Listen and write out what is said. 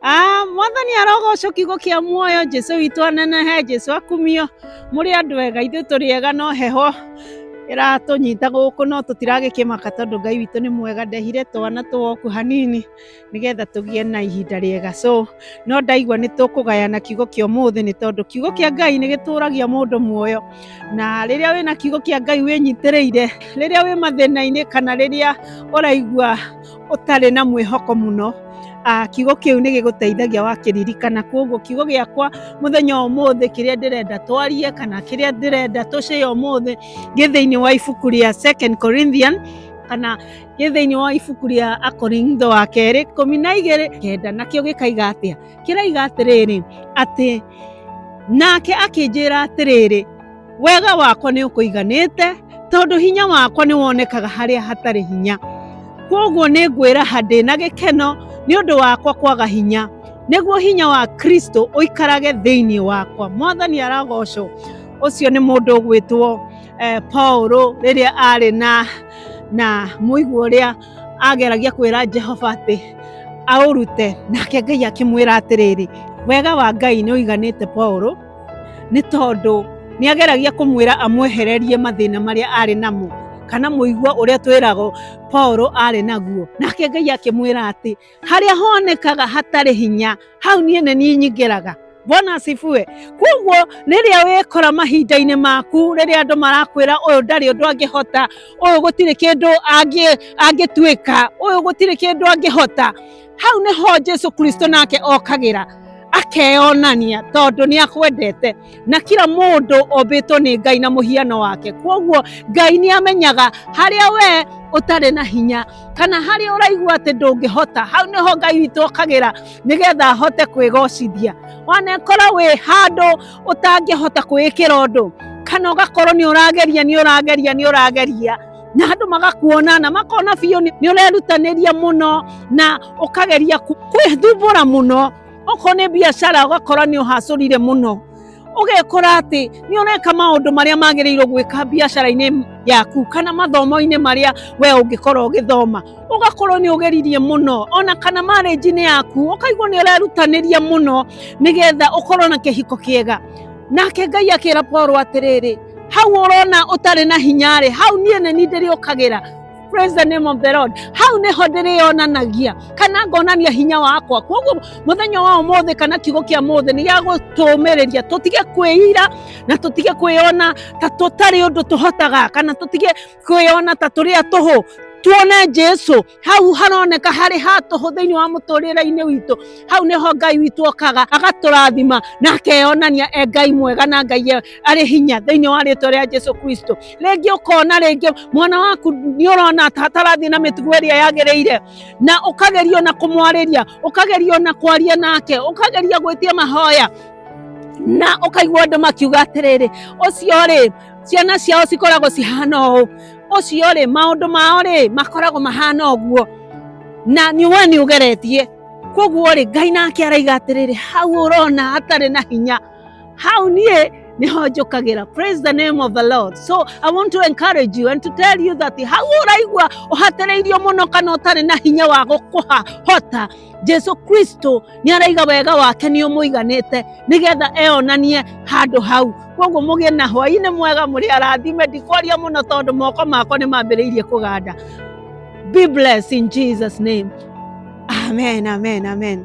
Ah, mwathani arogocwo kiugo kĩa muoyo Jesu witũ anenehe Jesu akumio mũrĩ andũ ega ithuĩ tũrĩ ega no heho ĩratũnyita gũkũ no tũtiragĩkĩmaka tondũ Ngai witũ nĩ mwega ndehire twana tũwoku hanini nĩgetha tũgĩe na ihinda rĩega so no ndaigua nĩ tũkũgayana kiugo kĩa ũmũthĩ nĩ tondũ kiugo kĩa Ngai nĩ gĩtũragia mũndũ muoyo na rĩrĩa wĩna kiugo kĩa Ngai wĩnyitĩrĩire rĩrĩa wĩ mathĩna-inĩ kana rĩrĩa ũraigua ũtarĩ na mwĩhoko mũno kiugo kĩu nĩ gĩgũteithagia wakĩririkana koguo kiugo gĩakwa mũthenya wa ũmũthĩ kĩrĩa ndĩrenda twarie kana kĩrĩa ndĩrenda tũcĩe ũmũthĩ gĩ thĩinĩ wa ibuku rĩa Second Corinthian kana gĩ thĩinĩ wa ibuku rĩa Akorintho wa kerĩ 12:9 nakĩo gĩkaiga atĩa kĩraiga atĩrĩrĩ atĩ nake akĩnjĩra atĩrĩrĩ wega wakwa nĩ ũkũiganĩte tondũ hinya wakwa nĩ wonekaga harĩa hatarĩ hinya kwoguo nĩ ngwĩraha ndĩ na gĩkeno nĩ ũndũ wakwa kwaga hinya nĩguo hinya wa Kristo ũikarage thĩinĩ wakwa mwathani aragocwo ũcio nĩ mũndũ ũgwĩtwo eh, Paulo rĩrĩa arĩ na na mũigua ũrĩa ageragia kwĩra Jehova atĩ aũrute nake Ngai akĩmwĩra atĩrĩrĩ wega wa Ngai nĩ ũiganĩte Paulo nĩ tondũ nĩ ageragia kũmwĩra amwehererie mathĩna marĩa arĩ namo kana mũigua ũrĩa twĩragwo Paulo arĩ naguo nake Ngai akĩmwĩra atĩ harĩa honekaga hatarĩ hinya hau niĩ nĩ niĩ nyingĩraga Bwana asifiwe. Koguo rĩrĩa wĩkora mahinda-inĩ maku rĩrĩa andũ marakwĩra ũyũ ndarĩ ũndũ angĩhota, ũyũ gũtirĩ kĩndũ angĩtuĩka, ũyũ gũtirĩ kĩndũ angĩhota, hau nĩho Jesu Kristo nake okagĩra akeyonania tondũ nĩ akwendete na kila mũndũ ombĩtwo nĩ Ngai na mũhiano wake. Koguo Ngai nĩ amenyaga harĩa we ũtarĩ na hinya kana harĩa ũraigua atĩ ndũngĩhota, hau nĩho Ngai witũ okagĩra nĩgetha ahote kwĩgocithia. Wanekora wĩ handũ ũtangĩhota kwĩĩkĩra ũndũ kana ũgakorwo nĩ ũrageria nĩ ũrageria nĩ ũrageria na andũ magakuona na makona biũ nĩ ũrerutanĩria mũno na ũkageria kwĩthumbũra mũno okorwo nĩ biacara ũgakora nĩ ũhacũrire mũno ũgekora atĩ nĩ ũreka maũndũ marĩa magĩrĩirwo gwĩka biacara-inĩ yaku kana mathomo-inĩ marĩa we ũngĩkorwo ũgĩthoma ũgakorwo nĩ ũgeririe mũno ona kana marriage-inĩ yaku ũkaigua nĩ ũrerutanĩria mũno nĩgetha ũkorwo na kĩhiko kĩega nake Ngai akĩra Paul atĩrĩrĩ hau ũrona ũtarĩ na hinya rĩ hau niĩ nĩ niĩ ndĩrĩũkagĩra Praise the name of the Lord. Hau nĩho ndĩrĩonanagia kana ngonania hinya wakwa. Koguo mũthenya wa ũmũthĩ kana kiugo kĩa mũthĩ nĩ gĩa gũtũmĩrĩria tũtige kwĩira na tũtige kwĩona ta tũtarĩ ũndũ tũhotaga kana tũtige kwĩona ta tũrĩ a tũhũ tuone Jesu hau haroneka harĩ ha tũhũ thĩinĩ wa mũtũrĩre-inĩ witũ hau nĩho Ngai witũ okaga agatũrathima na akeyonania e Ngai mwega na Ngai arĩ hinya thĩinĩ wa rĩtwa rĩa Jesu Kristo rĩngĩ ũkona rĩngĩ mwana waku nĩ ũrona ta atarathiĩ na mĩtugo ĩrĩa yagĩrĩire na ũkageria ona kũmwarĩria ũkageria ona kwaria nake ũkageria gwĩtia mahoya na ũkaigua andũ makiuga atĩrĩrĩ ũcio rĩ ciana ciao cikoragwo cihana ũũ ũcio rĩ maũndũ mao rĩ makoragwo mahana ũguo na nĩ we nĩ ũgeretie koguo rĩ Ngai nake araiga atĩrĩrĩ hau ũrona hatarĩ na hinya hau niĩ nĩho njũkagĩra praise the name of the Lord so I want to encourage you and to tell you that hau ũraigua ũhatĩrĩirio mũno kana ũtarĩ na hinya wa gũkũhota Jesu Kristo nĩ araiga wega wake nĩ ũmũiganĩte nĩgetha eonanie handũ hau koguo mũgĩe na hwainĩ mwega mũrĩ arathime ndikwaria mũno tondũ moko makwa nĩ mambĩrĩirie kũganda be blessed in Jesus name amen amen amen.